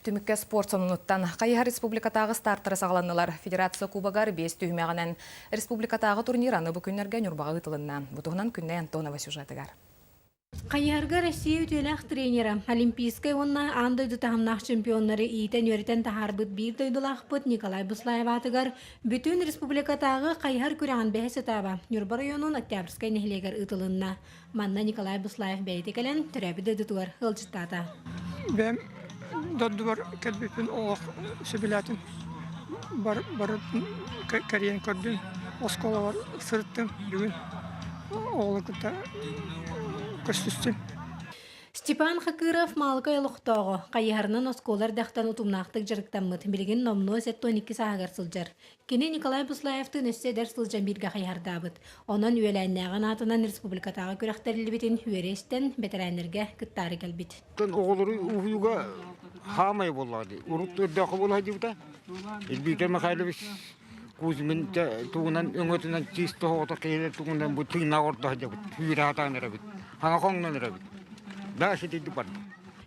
Түмүккэ спорт сонунуттан Хайыһар республикатааҕы стартара саҕаланнылар. Федерация Кубогар биэс түһүмэҕинэн республикатааҕы турнир аны бу күннэргэ Ньурбаҕа ыытылынна. Бу туһунан Күннэй Антонова сюжетыгар. Хайыһарга Россия үтүөлээх тренера, олимпийскай уонна аан дойду таһымнаах чемпионнары иитэн-үөрэтэн таһаарбыт биир дойдулаахпыт Николай Буслаев аатыгар бүтүн республикатааҕы хайыһар күрэҕин бэһис этаба Ньурба районун Октябрьскай нэһилиэгэр ыытылынна. Манна Николай Буслаев бэйэтэ кэлэн төрөөбүт дойдутугар ыалдьыттаата. Бэйэм дойдубар кэлбиппин олох сөбүлээтим. Бар, барытын кэрийэн көрдүм. Оскуолабар сырыттым бүгүн. Оҕолору кытта көрсүстүм. Степан Хакыров Маалыкай олохтооҕо, хайыһарынан оскуола эрдэхтэн утумнаахтык дьарыктаммыт, билигин номнуо 72 сааһыгар сылдьар. Кини Николай Буслаевтыын өссө эдэр сылдьан бииргэ хайыһардаабыт. Онон үөлээннээҕин аатынан республикатааҕы күрэхтэриллибитин үөрэ истэн, бэтэрээннэргэ кыттаары кэлбит. Оҕолору уһуйууга хаамай буоллаҕа дии. Урут өрдөөххө буола сылдьыбыта. Виктор Михайлович Кузьмин тугунан өҥөтүнэн чиис тоһоҕото киһилэр тугунан бу тыыннаах ордо сылдьабыт. Сүүрэ сатаан эрэбит. Хаҥа хоҥнон эрэбит. Да ситийдик барда.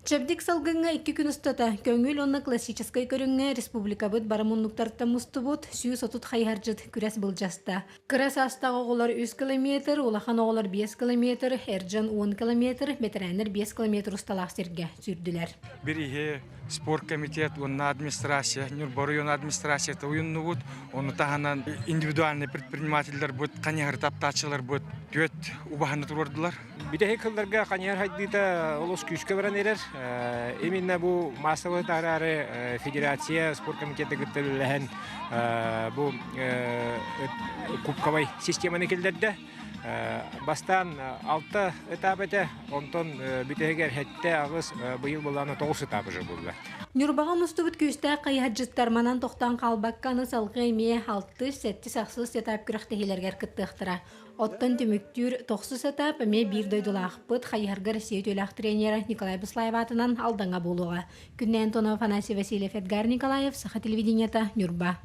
Чэбдик салгыҥҥа икки күн устата көҥүл уонна классическай көрүҥҥэ республикабыт бары муннуктарыттан мустубут 130 хайыһардьыт күрэс былдьаста. Кыра саастаах оҕолор 3 километр, улахан оҕолор 5 километр, эр дьон 10 километр, бэтэрээннэр 5 километр усталаах сиргэ сүүрдүлэр. Бир иһи спорт комитет уонна администрация, Ньурба оройуон администрацията уйуннубут. Ону таһынан индивидуальный предпринимателлэрбит, хайыһар таптааччыларбыт түөрт убаһаны туруордулар. Бүтэһик сылларга хайыһар хайдыыта олус күүскэ баран эрэр. Именно бу массовай таһараары федерация спорт комитета кытта үлэлэһэн бу кубковай системаны киллэрдэ. Бастаан алта этап этэ, онтон бүтэһигэр сэттэ, аҕыс, быйыл былаана тоҕус этап уже буолла. Ньурбаҕа мустубут күүстээх хайыһардьыттар манан тохтоон хаалбакка аны салгыы эмиэ алтыс, сэттис, ахсыс этап күрэхтэһиилэригэр кыттыахтара. Оттон түмүктүүр тохсус этап эмиэ биир дойдулаахпыт хайыһарга Россия үтүөлээх тренера Николай Буслаев аатынан Алдаҥҥа буолуоҕа. Күннэй Антонова, Афанасий Васильев, Эдгар Николаев, Саха телевидениета, Ньурба.